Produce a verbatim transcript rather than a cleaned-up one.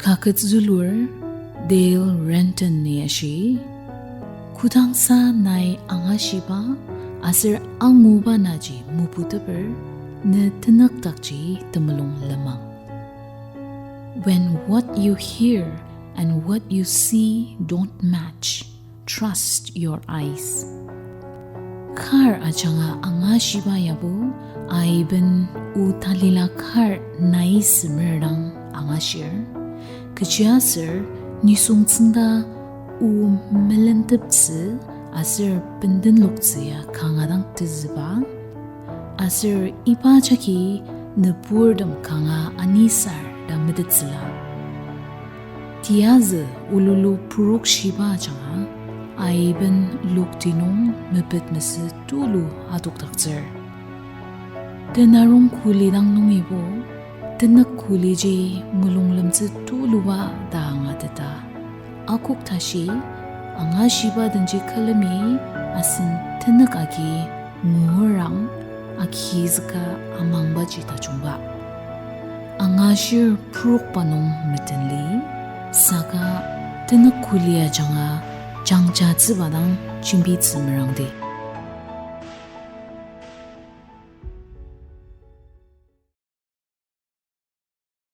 Kaket zülur Dale Renton-i ashi, kodangsa nai angashiba aser anguba naji meputeper, ne tenükdakji temulung lenmang. When what you hear and what you see don't match, trust your eyes. Kar ajanga angashiba yabo, aiben o talila kar nai semer dang angashir. Kechiaser nisung tsüngda o melenteptsü aser bendenloktsü ya kanga dang tezüba. Aser iba jagi nüburtem kanga anisar ta metettsüla. Tiyazü olulu purok shiba ajanga, aiben lokti nung mepet mesü tulu adokdaktsür. Tenarong kuli dang nungibo, tenük kuliji mulunglemtsü tuluba ta angateta. Akok tashi, angashiba denji külemi asen tenük agi ngurang agizüka amangbaji tajungba. Angashir purokba nung metenli, saka tenük kuli ajanga jangjatsüba dang jembitsü merangdi.